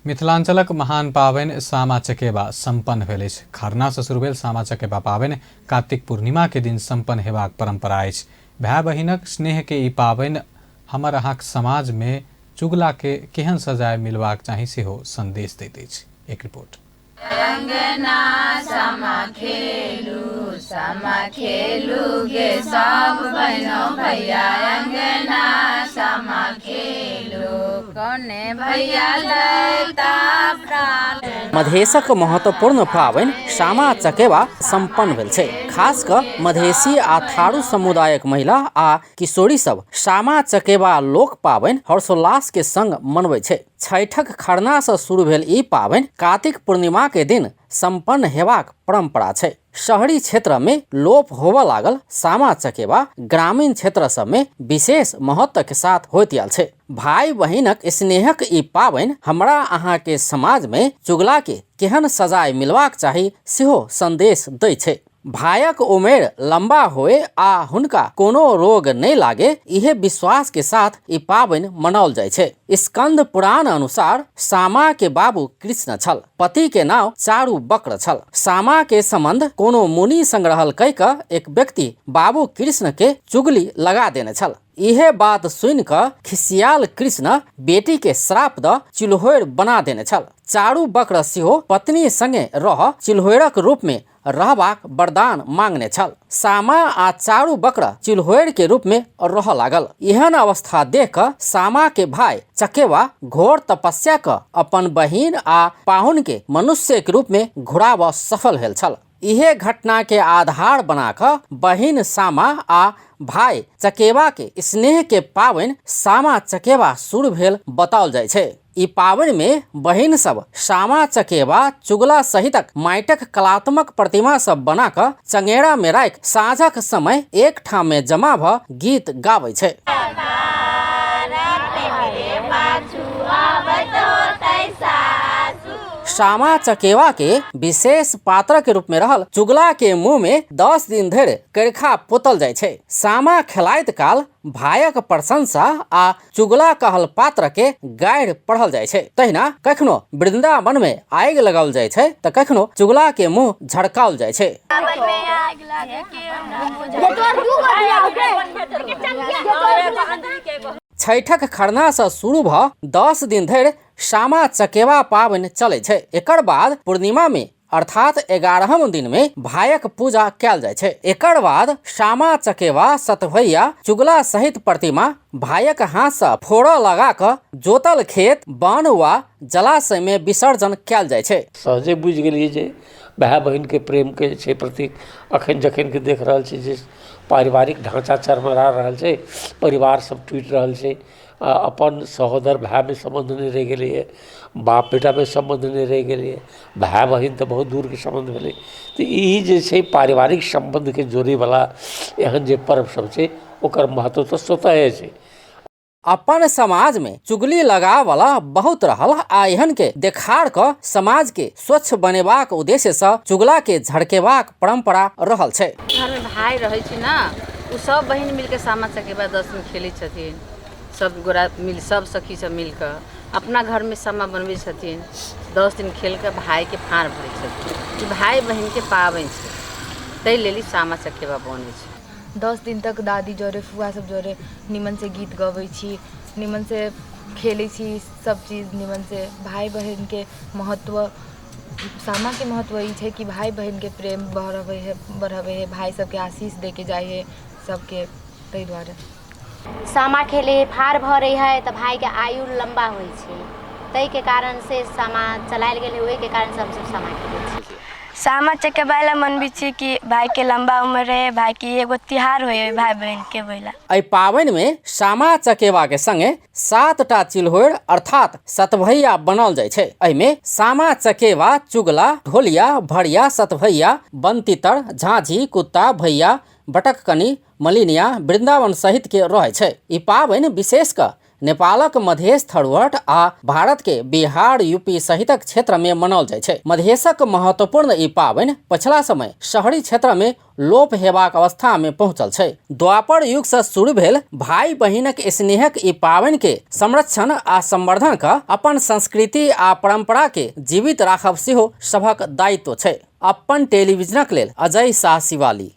मिथिलांचलक महान पाबनि सामा चकेबा सम्पन्न भेल अछि। खरनासँ शुरू भेल सामा चकेबा पाबनि कार्तिक पूर्णिमाके दिन सम्पन्न हेबाक परम्परा अछि। भाय बहिनक स्नेहके ई पाबनि हमर अहाँक समाजमे चुगलाके केहन सजाय मिलबाक चाही सेहो संदेश दैत अछि। एक रिपोर्ट। अंगना सामा खेलू सामा खेलू गे सब बहनों भैया अंगना सामा खेलू कौने भैया लैता प्राण। मधेशक महत्वपूर्ण पाबनि सामा चकेवा सम्पन्न भेल छै। खास कऽ मधेशी आ थारू समुदायक महिला आ किशोरी सब सामा चकेवा लोक पाबनि हर्षोल्लास के संग मनबै छै। छठक खरना सँ शुरू भेल ई पाबनि कार्तिक पूर्णिमा के दिन सम्पन्न हेबाक परंपरा छै। शहरी क्षेत्र में लोप होबऽ लागल सामा चकेवा ग्रामीण क्षेत्र सब में विशेष महत्व के साथ होइत आयल छै। भाई बहिनक स्नेहक ई पाबनि हमरा अहाँ के समाज में चुगला के केहन सजाय मिलबाक चाही सेहो संदेश दै छै। भायक उमेर लंबा होए आ हुनका कोनो रोग नहि लागे, इहे विश्वास के साथ ई पाबनि मनाओल जाइ छै। स्कंद पुराण अनुसार सामा के बाबू कृष्ण छल, पति के नाव चारू वक्र छल। सामा के संबंध कोनो मुनि संग रहल कहि कऽ एक व्यक्ति बाबू कृष्ण के चुगली लगा देने छल। इहे बात सुनि कऽ खिसियाल कृष्ण बेटी के श्राप दऽ चिल्होरि बना देने छल। चारू वक्र सेहो पत्नी संगे रह चिल्होरिक रूप में रहबाक वरदान मांगने छल। सामा आ चारू बकरा चिल्होरि के रूप में रह लागल। एहन अवस्था देख कऽ सामा के भाई चकेवा घोर तपस्या कऽ अपन बहिन आ पाहुन के मनुष्य के रूप में घुराबऽ सफल भेल छल। इहे घटना के आधार बना कऽ बहिन सामा आ भाई चकेवा के स्नेह के पाबनि सामा चकेवा शुरू भेल बताओल जाइ छै। ई पाबनि में बहिन सब सामा चकेवा चुगला सहितक माटिक कलात्मक प्रतिमा सब बना कऽ चंगेरा में राखि साँझक समय एक ठाम में जमा भऽ गीत गाबै छै। सामा चकेवा के विशेष पात्र के रूप में रहल चुगला के मुंह में 10 दिन धरि करखा पोतल जाइ छै। सामा खेलाइत काल भायक प्रशंसा आ चुगला कहल पात्र के गारि पढ़ल जाइ छै। तहिना कखनो वृंदावन में आगि लगाओल जाइ छै तऽ कखनो चुगला के मुंह झड़काओल जाइ छै। छठक खरना सँ शुरू भऽ 10 दिन धरि सामा चकेवा पाबनि चलै छै। एकर बाद पूर्णिमा में अर्थात 11म दिन में भायक पूजा कयल जाइ छै। एकर बाद सामा चकेवा, सतभैया, चुगला सहित प्रतिमा भायक हाथ सँ फोड़ऽ लगा कऽ जोतल खेत, वन वा जलाशय में विसर्जन कयल जाइ छै। सहजे बुझि गेलियै जे भाय बहिनके प्रेमके जे छै प्रतीक। अखन जखन कि देख रहल छी जे पारिवारिक ढाँचा चरमरा रहल छै, परिवार सब टूटि रहल छै, अपन सहोदर भायमे सम्बन्ध नहि रहि गेलैए, बाप बेटामे सम्बन्ध नहि रहि गेलैए, भाय बहिन तऽ बहुत दूरके सम्बन्ध भेलै। तऽ ई जे छै पारिवारिक सम्बन्धके जोड़ैवला एहन जे पर्व सब छै ओकर महत्व तऽ स्वतः छै। अपन समाज में चुगली लगावला बहुत रहल आ एहन के देखार क समाज के स्वच्छ बनेबाक उद्देश्य सँ चुगला के झड़केबाक परंपरा रहल छै। घर में भाई रहै छै ने, ओ सब बहिन मिलके सामा चकेबा 10 दिन खेलै छथिन। सब गोरा मिल, सब सखी सब मिलके अपना घर में सामा बनबै छथिन। 10 दिन खेल के भाई के फाँड़ भरै छथिन। ई भाई बहिन के पाबनि छै, ताहि लेल ई सामा चकेबा बनै छै। 10 दिन तक दादी जरे फुआ सब जरे निमन से गीत गबै छी, निमन से खेलै छी, सब चीज निमन से। भाई बहिन के महत्व, सामा के महत्व ई छै कि भाई बहिन के प्रेम बढ़बै है, बढ़बै है, भाई सबके आशीष दे के जाइ है सबके, ताहि दुआरे। सामा खेले है, फाड़ भरै है तऽ भाईके आयु लम्बा होइ छै, ताहिके कारण से सामा चलायल गेल है, ओहिके कारण से हमसब सामा खेलै छी। सामा चकेबा लए मनबै छी कि भाईके लम्बा उम्र रहे, भाईके एगो तिहार होइ है भाई बहिनके बोला। एहि पाबनि मे सामा चकेबा के संगे 7टा चिल्होरि अर्थात सतभैया बनाओल जाइ छै। एहि मे सामा चकेबा, चुगला, ढोलिया, भरिया, सतभैया, बनतीतर, झांझी, कुत्ता, भैया, बटककनी, मलिनिया, वृंदावन सहित के रहै छै। ई पाबनि विशेष कऽ नेपालक मधेश थरुहट आ भारत के बिहार, यूपी सहितक क्षेत्र में मनाओल जाइ छै। मधेशक महत्वपूर्ण ई पाबनि पछिला समय शहरी क्षेत्र में लोप हेबाक अवस्था में पहुंचल छै। द्वापर युग से शुरू भेल भाई बहिनक स्नेहक ई पाबनि के संरक्षण आ संवर्धन क अपन संस्कृति आ परंपरा के जीवित राखब सेहो सभक दायित्व छै। अपन टेलीविजनक लेल अजय शाह शिवाली।